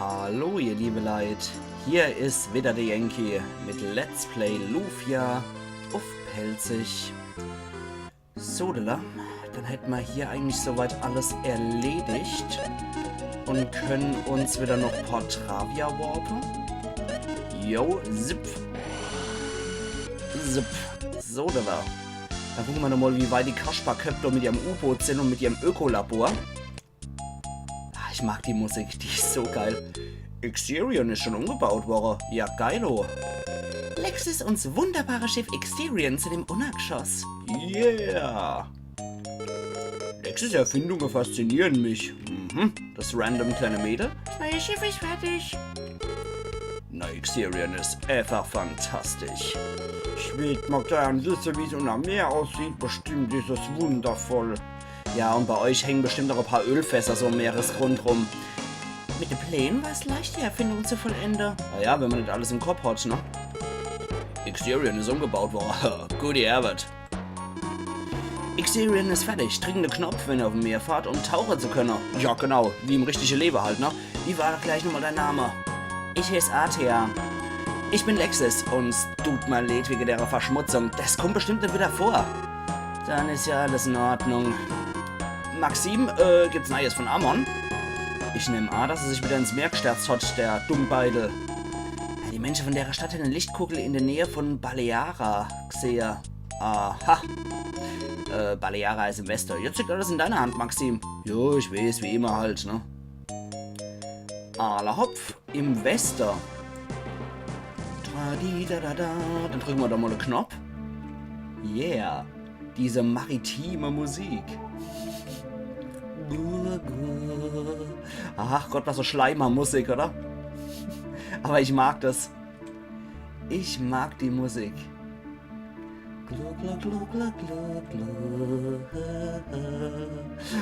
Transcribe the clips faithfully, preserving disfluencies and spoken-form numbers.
Hallo ihr liebe Leit, hier is wieder de Yankee mit Let's Play Lufia uff Pälzisch. So, dann hätt ma hier eigentlich soweit alles erledigt und können uns wieder noch Portravia warpe. Jo, zip. Zip. So, dann gucke ma noch mal, wie weit die Kasperköpp do mit ihrem U-Boot sin und mit ihrem Ökolabor. Ah, ich mag die Musik, die is so geil. Exerion is schon umgebaut worre. Ja, geilo. Lexis uns wunderbare Schiff Exerion zu dem Unnergschoss. Yeah! Lexis Erfindungen faszinieren mich. Mhm, das random kleine Mädel. Das neue Schiff is fertig. Na, Exerion is einfach fantastisch. Ich würd mal gern wisse, wie's unner Meer aussieht. Bestimmt is es wundervoll. Ja, und bei euch hängen bestimmt noch e paar Ölfässer so im Meeresgrund rum. Mit de Pläne war's leicht, die Erfindung zu vollende. Na ja, wenn ma net alles im Kopp hat, ne? Exerion is umgebaut worre. Gute Arbeit. Exerion is fertig. Drücken de Knopf, wenn ihr uff em Meer fahrt, um tauche zu könne. Ja, genau. Wie im richtige Lewe halt, ne? Wie war gleich nochmal dein Name? Ich heeß Athia. Ich bin Lexis und es tut mir leid wege dere Verschmutzung. Das kommt bestimmt net wieder vor. Dann is ja alles in Ordnung. Maxim, äh, gibt's Neies von Amon? Ich nemm an, dass er sich wieder ins Meer gestürzt hat, der Dummbeidel. Ja, die Mensche von dere Stadt hänn e Lichtkugel in de Näh von Baleara gsehe. Aha. Äh, Baleara is im Weste. Jetzt liegt alles in deiner Hand, Maxim. Jo, ich weeß, wie immer halt, ne? Alla hopp, im Weste. Tra-di-da-da-da. Dann drücken ma do mal de Knopf. Yeah. Diese maritime Musik. Ach Gott, was e Schleimer-Musik, oder? Aber ich mag das. Ich mag die Musik. Glu, glu, glu, glu, glu, glu.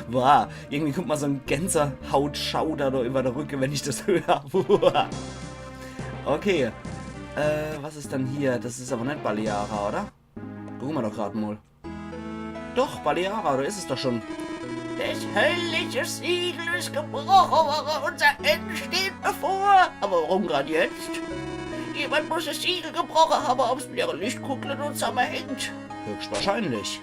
Boah, irgendwie kommt ma so en Gänsehautschauder do über de Rücke, wenn ich das hör. Boah. Okay. Äh, was is dann hier? Das is aber net Baleara, oder? Gucke ma doch grad mal. Doch, Baleara, do is es doch schon. Das höllische Siegel is gebroche worre. Unser End steht bevor. Aber warum grad jetzt? Jemand muss das Siegel gebroche hawwe, ob's mit dere Lichtkugel un so hängt. Höchstwahrscheinlich.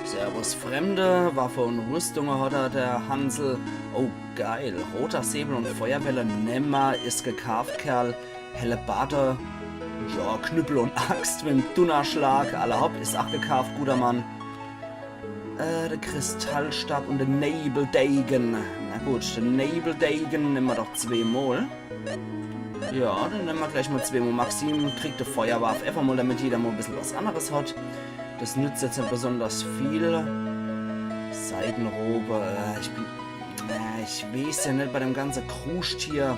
Servus Fremde, Waffe und Rüstunge hat er, der Hansel. Oh, geil. Roter Säbel und Feuerwelle, nemm ma, is gekaaft, Kerl. Hellebarde. Ja, Knüppel und Axt mit em Dunnerschlag. Alla hopp, is ach gekaaft, guter Mann. Äh, de Kristallstab und de Nebeldäge. Na gut, de Nebeldäge nemm ma doch zweemol. Ja, dann nemm ma gleich mal zweemol. Maxim kriegt e Feuerwaff. Einfach mal, damit jeder mal e bissel was anderes hat. Das nützt jetzt net besonders viel. Seidenrobe, äh, ich bin, äh, ich weeß ja net bei dem ganze Kruscht hier.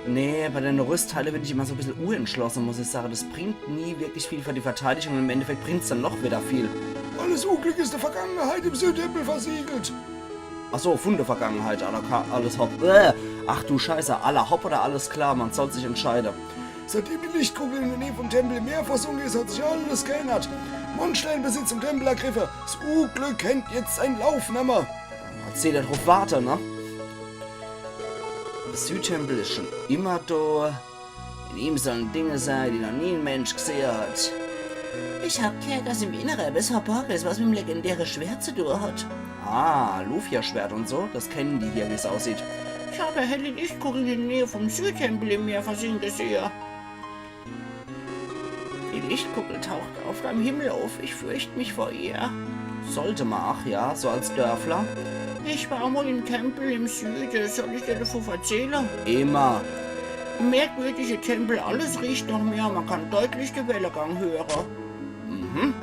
Nee, bei den Rüstteile bin ich immer so e bissel unentschlossen, muss ich sagen. Das bringt nie wirklich viel für die Verteidigung und im Endeffekt bringt's dann noch wieder viel. Alles Unglück ist der Vergangenheit im Südtempel versiegelt. Ach so, von der Vergangenheit, alla ka-, alles hopp. Äh, ach du Scheiße, alla hopp oder alles klar, man soll sich entscheiden. Seitdem die Lichtkugel in der Nähe vom Tempel im Meer versunken ist, hat sich alles geändert. Monster in Besitz vom Tempel ergriffen. Das Unglück kennt jetzt seinen Lauf, nimmer. Als jeder drauf warte, ne? Der Südtempel is schon immer do. In ihm sollen Dinge sein, die noch nie ein Mensch gesehen hat. Ich hab gehört, dass im Inneren etwas verborgen ist, was mit dem legendären Schwert zu tun hat. Ah, Lufia-Schwert und so, das kennen die hier, wie es aussieht. Ich habe helle Lichtkugel in der Nähe vom Südtempel im Meer versinken gesehen. Die Lichtkugel taucht oft am Himmel auf. Ich fürchte mich vor ihr. Sollte ma, ach ja, so als Dörfler. Ich war mal im Tempel im Süden. Soll ich dir davon erzählen? Immer. Merkwürdige Tempel, alles riecht nach Meer. Man kann deutlich den Wellengang hören. Mhm.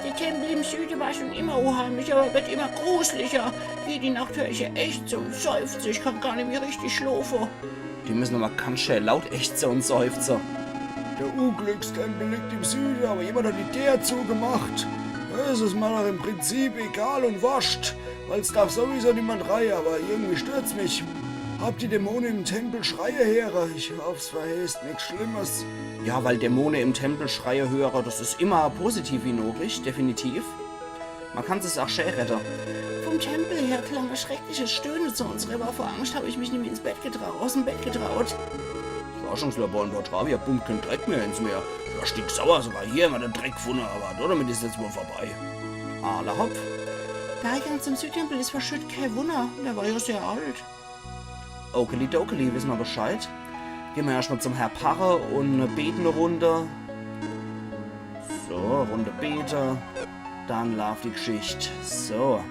Der Tempel im Süden war schon immer unheimlich, aber wird immer gruseliger. Jede Nacht höre ich Ächzen und Seufzen. Ich kann gar nicht mehr richtig schlafen. Die müssen aber ganz schön laut ächzen und seufzen. Der Unglückstempel liegt im Süden, aber jemand hat die Tür zugemacht. Es ist mir doch im Prinzip egal und wurscht, weil es darf sowieso niemand rein, aber irgendwie stört's mich. Hab die Dämonen im Tempel schreien hören. Ich hoffe, es verheißt nichts Schlimmes. Ja, weil Dämonen im Tempel schreien hören, das ist immer positiv, Inori, definitiv. Man kann sich's ach schä redde. Vom Tempel her klang e schreckliches Stöhne zu uns rüber. Vor Angst hab ich mich nimmi ins Bett getraut, aus dem Bett getraut. Forschungslabor in Portravia pumpt kein Dreck mehr ins Meer. Ja, stinksauer, sogar hier hämmer de Dreck gefunne, aber damit is jetzt wohl vorbei. Alla hopp. Der Eingang zum Südtempel is verschütt, kee Wunner. Der war ja sehr alt. Okeli dokeli, wisse mer Bescheid. Gehn mer erscht mal zum Herr Parre un bete e Runde. So, Runde bete. Dann laaft die Gschicht. So.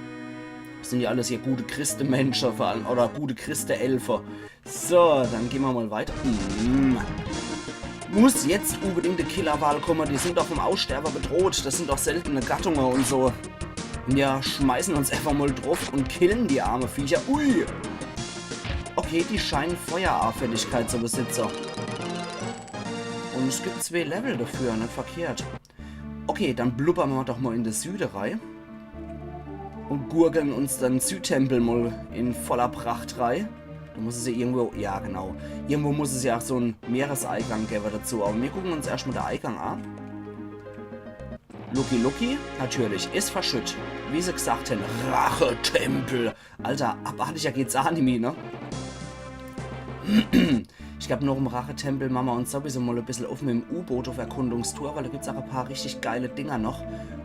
Des sin ja alles hier gute Christemensche, vor allem, oder gute Christe-Elfe. So, dann gehn mer mal weiter. Hm. Muss jetzt unbedingt de Killerwal komme, die sin doch vom Aussterbe bedroht. Des sin doch seltene Gattunge un so. Ja, schmeißen uns einfach mal druff un killen die arme Viecher. Ui! Okay, die scheinen Feuerauffälligkeit zu besitze. Un es gibt zwee Level dafür, net verkehrt. Okay, dann blubbern mer doch mal in de Süde rei. Un gurgeln uns den Südtempel mal in voller Pracht rei. Da muss es ja irgendwo, ja genau, irgendwo muss es ja ach so en Meereseingang gewwe dazu. Aber mir gucken uns erscht mal de Eingang an. Lucky Lucky, natürlich, is verschütt. Wie se gesagt hen, Rachetempel. Alter, abartiger geht's ach nimmi, ne? Ich glaab, noch im Rachetempel mache mer uns sowieso mal e bissel uff mit em U-Boot uff Erkundungstour, weil da gibt's ach e paar richtig geile Dinger noch.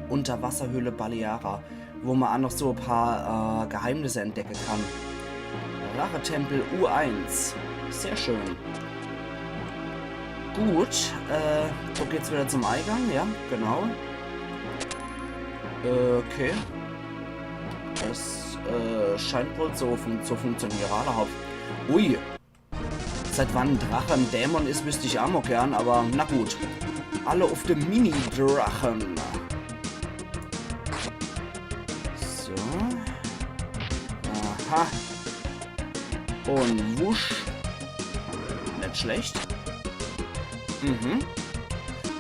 Unterwasserhöhle Baleara, wo mer ach noch so e paar, äh, Geheimnisse entdecke kann. Rachetempel U eins. Sehr schön. Gut, äh, so geht's wieder zum Eingang, ja, genau. Okay. Des, äh, scheint wohl so fun zu funktioniere. Alla hopp. Ui. Seit wann en Drache en Dämon is, wüsst ich ach mo gern, aber na gut. Alle uff de Mini-Drache. So. Aha. Un wusch. Net schlecht. Mhm.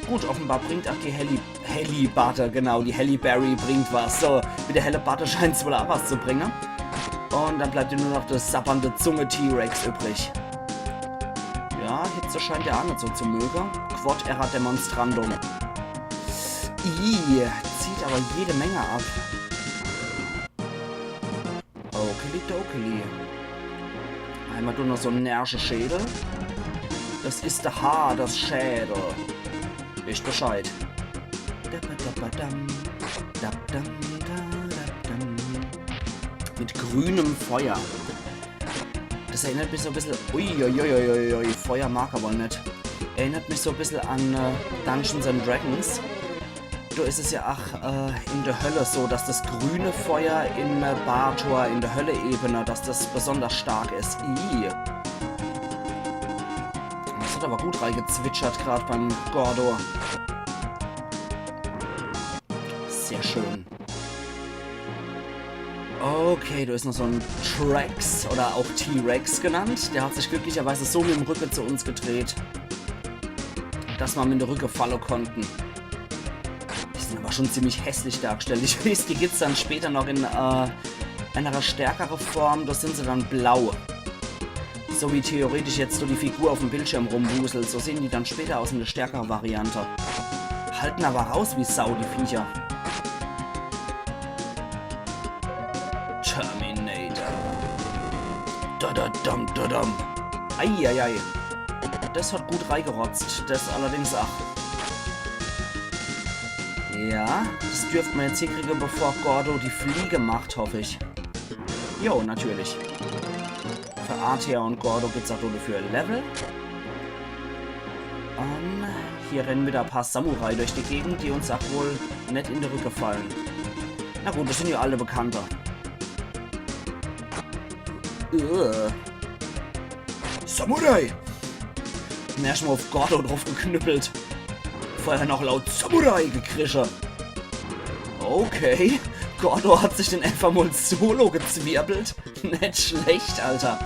Gut, offenbar bringt ach die Halle Halle Butter, genau, die Halle Berry bringt was. So, mit de Halle Butter scheint's wohl ach was zu bringe. Un dann bleibt ihr nur noch de sabbernde Zunge T-Rex übrig. Ja, Hitze scheint er ach net so zu möge. Quod erat demonstrandum. Ih, zieht aber jede Menge ab. Okeli dokeli. Einmal nur noch so en närrische Schädel. Des is de Hades-Schädel. Wisst Bescheid. Mit grünem Feuer. Des erinnert mich so e bissel. Uiuiuiui, Feuer mag er wohl net. Erinnert mich so e bissel an äh, Dungeons and Dragons. Do is es ja ach äh, in de Hölle so, dass des grüne Feuer in äh, Baator, in de Hölle-Ebene, dass des besonders stark is. Ih. Des hat aber gut reigezwitschert, grad beim Gordo. Sehr schön. Okay, do is noch so en Trex oder auch T-Rex genannt. Der hat sich glücklicherweise so mit em Rücke zu uns gedreht, dass mer em in de Rücke falle konnten. Die sin aber schon ziemlich hässlich dargestellt. Ich weiß, die gibt's dann später noch in äh, einer stärkere Form. Do sin se dann blau. So wie theoretisch jetzt so die Figur uff em Bildschirm rumwuselt. So sehen die dann später aus in de stärkere Variante. Halten aber raus wie Sau, die Viecher. Terminator. Dadadam, dadam. Eieiei. Des hat gut reigerotzt. Des allerdings ach. Ja, des dürft mer jetzt hinkriege, bevor Gordo die Fliege macht, hoff ich. Jo, natürlich. Für Artea un Gordo gibt's ach nur dafür Level. Ähm, hier rennen wieder e paar Samurai durch die Gegend, die uns ach wohl net in de Rücke fallen. Na gut, des sin ja alle Bekannte. Ugh. Samurai! Erscht mal uff Gordo druff geknüppelt. Vorher noch laut Samurai gekrische. Okay, Gordo hat sich den einfach mal solo gezwirbelt. Net schlecht, Alter.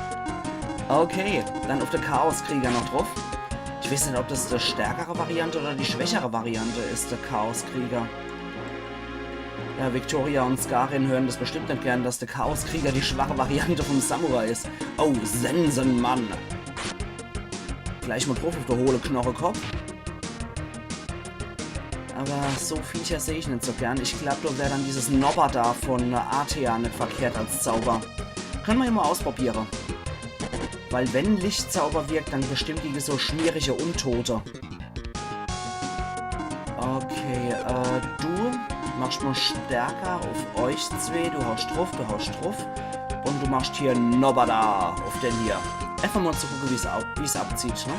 Okay, dann uff de Chaoskrieger noch druff. Ich weiß net, ob des die stärkere Variante oder die schwächere Variante is, de Chaoskrieger. Ja, Victoria un Scarin hören des bestimmt net gern, dass de Chaoskrieger die schwache Variante vom Samurai is. Oh, Sensenmann. Gleich mal druff uff de hohle Knochekopp. Ah, Aber so Viecher seh ich net so gern. Ich glaub, do wär dann dieses Nobber do von Artea net verkehrt als Zauber. Könne mer ja mal ausprobiere. Weil wenn Lichtzauber wirkt, dann bestimmt gege so schmierige Untote. Okay, äh, du machst mal stärker auf euch zwee. Du haust druff, du haust druff. Und du machst hier Nobber do auf den hier. Einfach mal zu gucke, wie's, au- wie's abzieht, ne?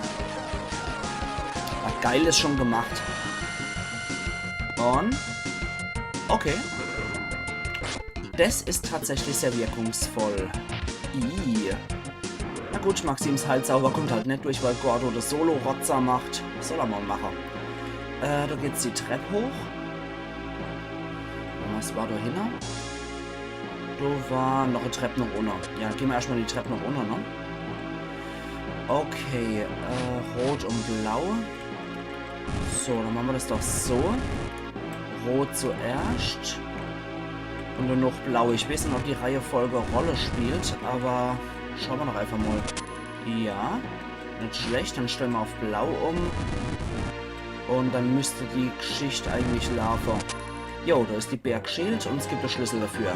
Ah, geil is schon gemacht. Und... Okay. Das is tatsächlich sehr wirkungsvoll. Ih. Na gut, Maxims Heilzauber kommt halt net durch, weil Gordo das Solo-Rotzer macht. Soll er mal mache. Äh, do geht's die Trepp hoch. Und was war do hinne? Do war noch e Trepp noch unne. Ja, geh mer erstmal die Trepp noch unne, ne? Okay, äh, rot und blau. So, dann mache mer das doch so. Rot zuerscht. Und dann noch blau. Ich weeß net, ob die Reihefolge e Rolle spielt, aber schaue mer doch einfach mal. Ja, net schlecht. Dann stelle mer auf blau um. Und dann müsst die Geschicht eigentlich laafe. Jo, do is die Bergschild und es gibt de Schlüssel dafür.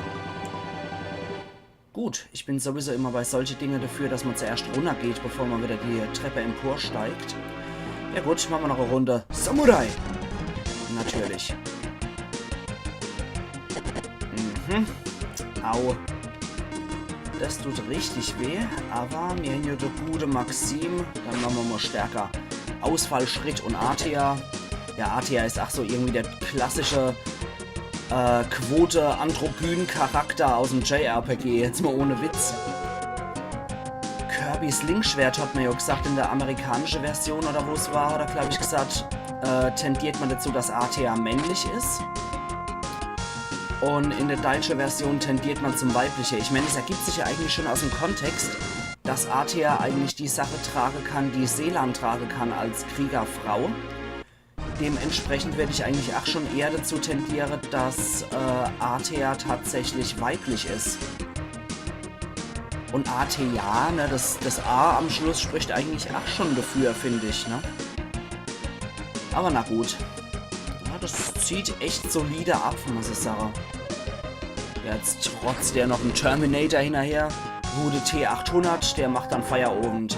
Gut, ich bin sowieso immer bei solche Dinge dafür, dass mer zuerscht runnergeht, bevor mer wieder die Treppe emporsteigt. Ja gut, mache mer noch e Runde Samurai. Natürlich. Mhm. Au. Das tut richtig weh, aber mir hän ja de gute Maxim, dann mache mer mal stärker. Ausfallschritt und Artea. Ja, Artea is ach so irgendwie der klassische äh, Quote-Androgyn-Charakter aus em J R P G, jetzt mal ohne Witz. Kirby's Linkschwert hat mer ja gesagt, in der amerikanische Version oder wo's war, hat er, glaub ich, gesagt, äh, tendiert mer dazu, dass Artea männlich is. Und in der deutsche Version tendiert mer zum Weibliche. Ich mein, es ergibt sich ja eigentlich schon aus em Kontext, dass Artea eigentlich die Sache trage kann, die Selan trage kann als Kriegerfrau. Dementsprechend werd ich eigentlich ach schon eher dazu tendiere, dass äh, Artea tatsächlich weiblich is. Und Artea, ne, das, das A am Schluss spricht eigentlich ach schon dafür, find ich, ne? Aber na gut. Ja, das zieht echt solide ab, muss ich sage. Jetzt trotzt der noch em Terminator hinnerher. Gute T achthundert, der macht dann Feierowend.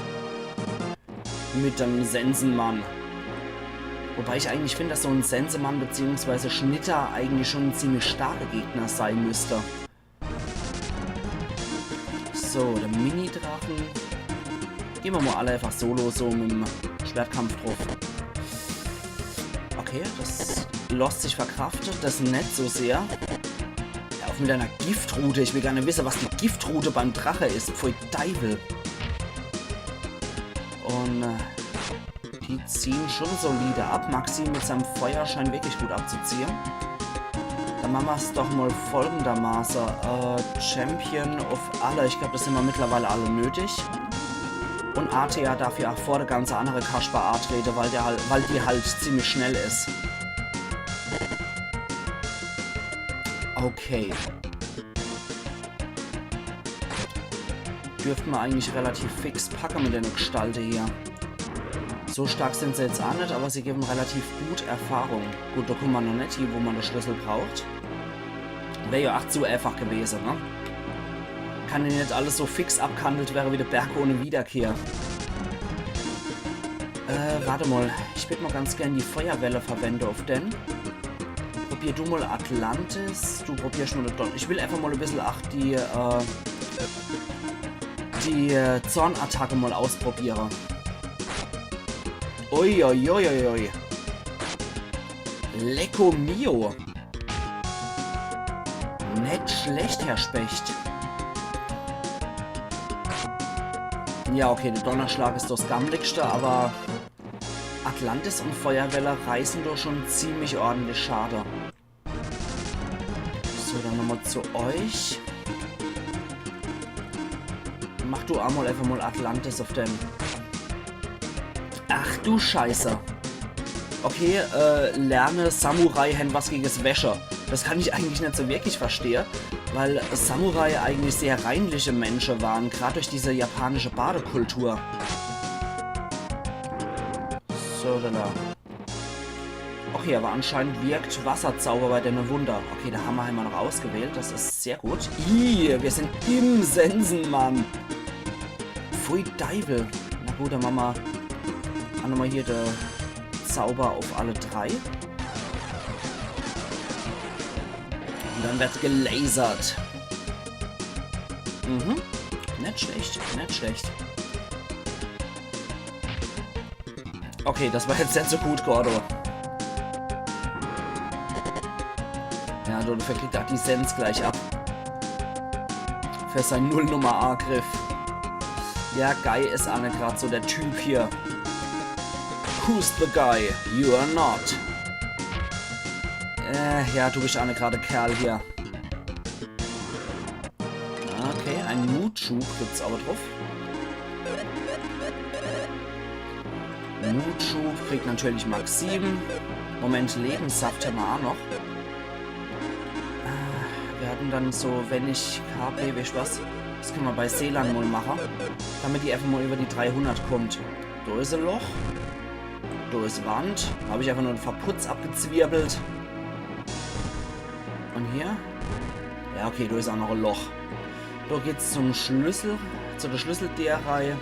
Mit dem Sensenmann. Wobei ich eigentlich find, dass so en Sensenmann beziehungsweise Schnitter eigentlich schon en ziemlich starker Gegner sei müsst. So, de Mini-Drachen. Geh mer mal alle einfach solo so mit em Schwertkampf druff. Okay, das losst sich verkrafte, das net so sehr. Ja, auf mit deiner Giftrute. Ich will gar net wisse, was die Giftrute beim Drache is. Pfui Deiwel. Und äh, die ziehen schon solide ab. Maxim mit seinem Feuer scheint wirklich gut abzuziehen. Dann mache mer's doch mal folgendermaße. Äh, Champion of alle. Ich glaub, das sin mer mittlerweile alle nötig. Und Artea darf ja ach vor de ganze andere Kasper atrete, weil, der halt, weil die halt ziemlich schnell is. Okay. Dürfte mer eigentlich relativ fix packe mit dene Gestalte hier. So stark sin se jetzt ach net, aber sie geben relativ gut Erfahrung. Gut, do kumme mer noch net hie, wo mer de Schlüssel braucht. Wär ja ach zu einfach gewese, ne? Kann ja net alles so fix abgehandelt werre wie de Berg ohne Wiederkehr. Äh, warte mal. Ich würd mal ganz gern die Feuerwelle verwende auf den. Probier du mal Atlantis, du probierst mal de Don-, ich will einfach mal e bissel, ach, die, äh, die äh, Zornattacke mal ausprobiere. Ui, ui, ui, ui, ui. Lecko mio. Net schlecht, Herr Specht. Ja, okay, de Donnerschlag is das Gammligste, aber Atlantis und Feuerwelle reißen doch schon ziemlich ordentlich Schade. So, dann nochmal zu euch. Mach du emol einfach mal Atlantis auf den. Ach du Scheiße. Okay, äh, lerne, Samurai hän was gege's Wäsche. Das kann ich eigentlich net so wirklich verstehe, weil Samurai eigentlich sehr reinliche Mensche waren, grad durch diese japanische Badekultur. So, dann da. Okay, aber anscheinend wirkt Wasserzauber bei denne Wunder. Okay, de Hammer hämmer noch ausgewählt. Das is sehr gut. Ih, wir sind im Sensenmann. Pfui Deiwel. Na gut, dann mache mer aa nochmal hier de Zauber auf alle drei. Und dann wird gelasert. Mhm. Net schlecht, net schlecht. Okay, das war jetzt net so gut, Gordo. Ja, du, dafür kriegt er die Sens gleich ab. Für sein Nullnummer-Angriff. Ja, Guy is aa net grad so der Typ hier. Who's the guy? You are not. Äh, ja, du bist aa net grad de Kerl hier. Okay, ein Mutschub gibt's aber drauf. Mutschub kriegt natürlich Maxim. Moment, Lebenssaft hämmer aa noch. Äh, wir hatten dann so wenig K P, weescht was? Das kenne mer bei Selan mal mache. Damit die einfach mal über die dreihundert kommt. Do is e Loch. Do is Wand. Hab ich einfach nur en Verputz abgezwirbelt. Und hier? Ja, okay, do is aa noch e Loch. Do geht's zum Schlüssel, zu der Schlüsseldeerei.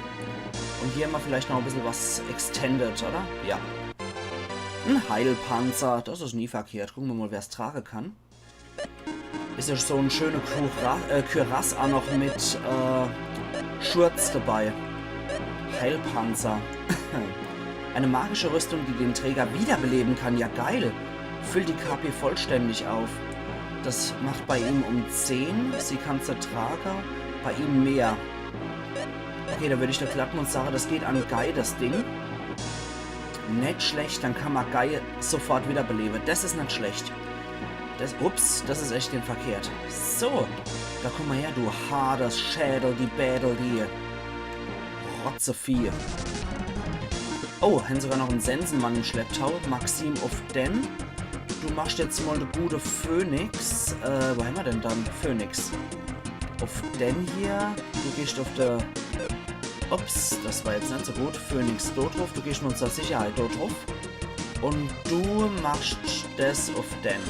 Und hier hämmer vielleicht noch e bissel was Extended, oder? Ja. En Heilpanzer, das is nie verkehrt. Gucke mer mal, wer's trage kann. Is ja so en schöne Küra äh, Kürass aa noch mit äh, Schurz dabei. Heilpanzer. Eine magische Rüstung, die den Träger wiederbeleben kann. Ja, geil. Füllt die K P vollständig auf. Das macht bei ihm um zehn. Sie kann's trage, bei ihm mehr. Okay, da würd ich doch glatt mal sage, das geht an Guy, das Ding. Net schlecht, dann kann mer Guy sofort wiederbelebe. Das is net schlecht. Das, ups, das is echt net verkehrt. So, da komm mal her, du hartes Schädel, die Bädel, die Rotzevieh. Oh, hän sogar noch en Sensenmann im Schlepptau. Maxim, uff den. Du machst jetzt mal de gute Phoenix. Äh, wo hämmer den dann? Phoenix. Uff den hier. Du gehst uff de... Ups, das war jetzt net so gut. Phoenix, do druff. Du gehst mal zur Sicherheit do druff. Und du machst das uff den.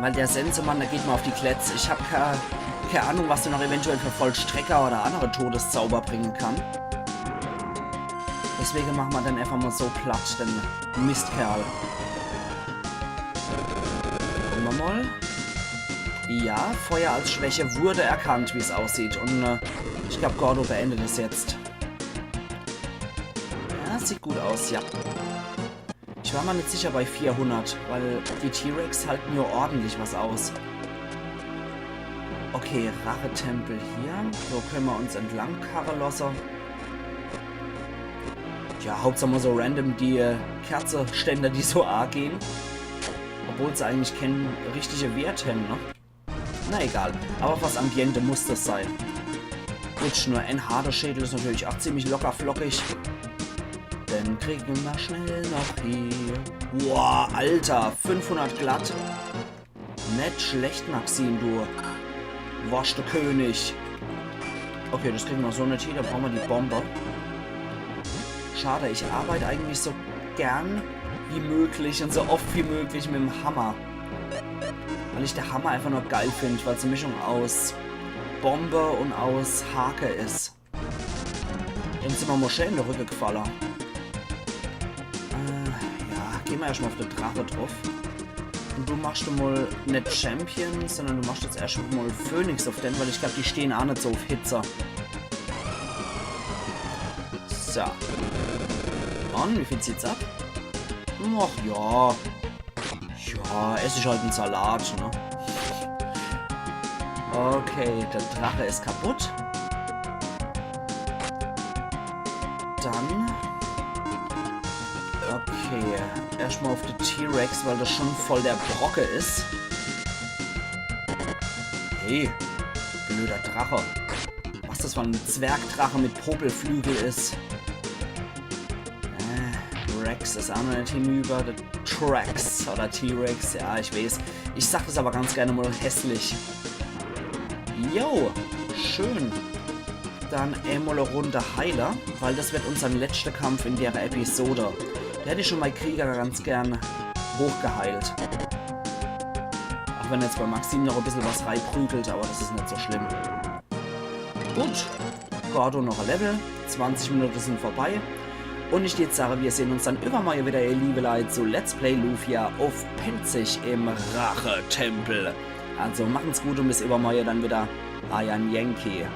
Weil der Sensenmann, der geht mir auf die Klätz. Ich hab ke-, kee Ahnung, was der noch eventuell für Vollstrecker oder andere Todeszauber bringen kann. Deswegen machen wir den einfach mal so platt, den Mistkerl. Gucken wir mal. Ja, Feuer als Schwäche wurde erkannt, wie es aussieht. Und äh, ich glaube, Gordo beendet es jetzt. Ja, sieht gut aus, ja. Ich war mir nicht sicher bei vierhundert, weil die T-Rex halten ja ordentlich was aus. Okay, Rachentempel hier. So können wir uns entlang karren lassen. Ja, Hauptsache mal so random die äh, Kerzeständer, die so angehen. Obwohl sie eigentlich keinen richtigen Wert haben, ne? Na egal, aber fürs Ambiente muss das sein. Gut, nur ein harter Schädel ist natürlich auch ziemlich locker flockig. Dann kriegen wir schnell noch hier. Boah, Alter, fünfhundert glatt. Nicht schlecht, Maxim, du. Warst der König. Okay, das kriegen wir so nicht hin, da brauchen wir die Bombe. Schade, ich arbeite eigentlich so gern wie möglich und so oft wie möglich mit dem Hammer. Weil ich der Hammer einfach nur geil finde, weil es eine Mischung aus Bombe und aus Hake ist. Dem sind wir mal schön in den Rücken gefallen. Äh, ja, gehen wir erstmal auf den Drache drauf. Und du machst mal nicht Champion, sondern du machst jetzt erstmal Phoenix auf den, weil ich glaube, die stehen auch nicht so auf Hitze. So. Und wie viel zieht's ab? Ach ja. Ja, es ist halt ein Salat, ne? Okay, der Drache ist kaputt. Dann. Okay, erstmal auf den T-Rex, weil das schon voll der Brocke ist. Hey, blöder Drache. Was das für ein Zwergdrache mit Popelflügel ist. Äh, Rex ist auch noch nicht hinüber. Der Trax oder T-Rex, ja, ich weiß. Ich sag das aber ganz gerne mal hässlich. Jo, schön. Dann einmal eine Runde Heiler, weil das wird unser letzter Kampf in der Episode. Da hätt ich schon mei Krieger ganz gern hochgeheilt. Auch wenn jetzt bei Maxim noch e bissel was reiprügelt, aber das is net so schlimm. Gut, Gordo noch e Level, zwanzig Minute sin vorbei. Und ich würd sage, wir sehn uns dann iwwermorje wieder, ihr liebe Leit, zu Let's Play Lufia uff Pälzisch im Rachetempel. Also machen's gut und bis iwwermorje dann wieder. Eier Yankee.